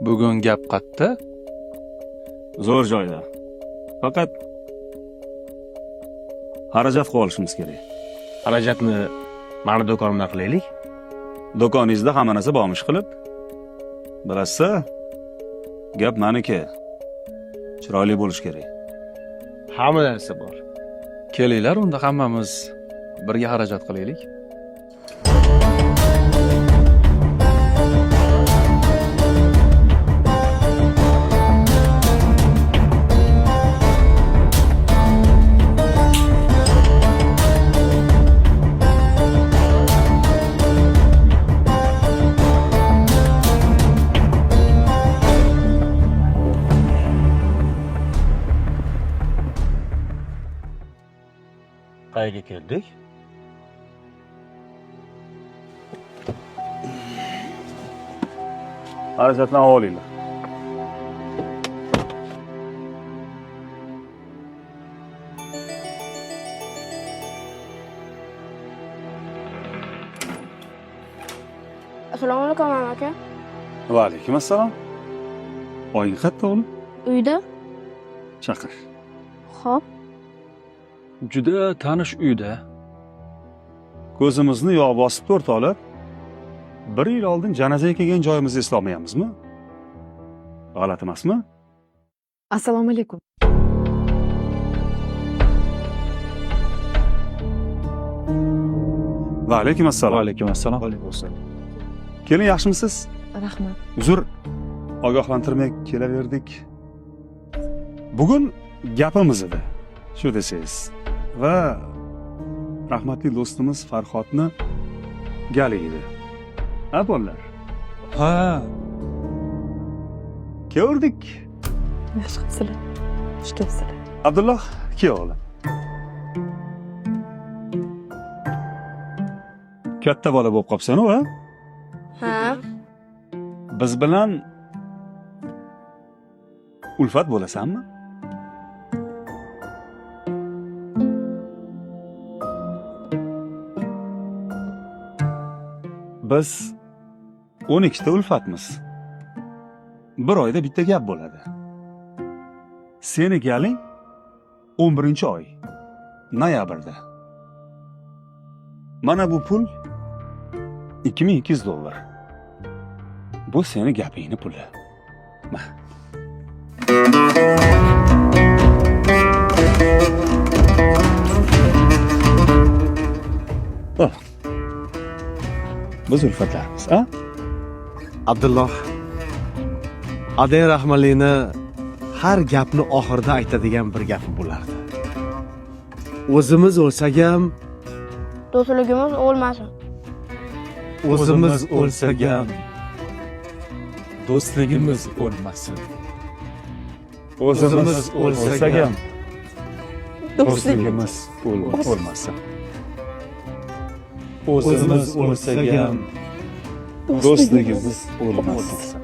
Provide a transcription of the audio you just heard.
Bugun gap qatta? Zo'r joyda. Faqat xarajat qilib olishimiz kerak. Xarajatni mani do'konimdan qilaylik. Do'koningizda hamma narsa bormish qilib. Bilasiz, gap maniki. Chiroyli bo'lishi kerak. Hamma narsa bor. Kelinglar, unda hammamiz birga xarajat qilaylik. Qayerga keldik? Xarajatni olinglar. Assalomu alaykum aka. Va alaykum assalom. Oying qayerda o'g'lim? Uyda? Chaqir. Xo'p. Juda tanish uyda. Ko'zimizni yog' bosib o'rtoqlar. Bir yil oldin janozaga kelgan joyimizni eslolmayapmizmi? G'alati emasmi? Assalomu alaykum. Va alaykum assalom. Va alaykum assalom. Alaykum assalom. Kelin, yaxshimisiz? Rahmat. Uzr, ogohlantirmay kelaverdik. Bugun gapimiz edi. Shu desangiz. Va rahmatli do'stimiz Farhodni gali edi. Ha, bolalar? Ha, Ko'rdik. Yaxshi qilibsizlar. Xush kelibsizlar. Abdulloh kuyov o'g'lim. Katta bola bo'lib qolibsan-u, ha? Ha. Biz bilan ulfat bo'lasanmi? Biz 12 ta ulfatmiz. Bir oyda bitta gap bo'ladi. Seni galing 11-oy, noyabrda. Mana bu pul 2200 dollar. Bu seni gapingni puli. Ma. Oh. Biz ulfatlarmiz, a? Abdulloh adang rahmatlining har gapni oxirida aytadigan bir gapi bo'lardi. O'zimiz o'lsak ham Do'stligimiz o'lmasin. O'zimiz o'lsak ham do'stligimiz o'lmasin. O'zimiz o'lsak ham Do'stligimiz o'lmasin. O'zimiz o'lsak ham Do'stligimiz o'lmasin.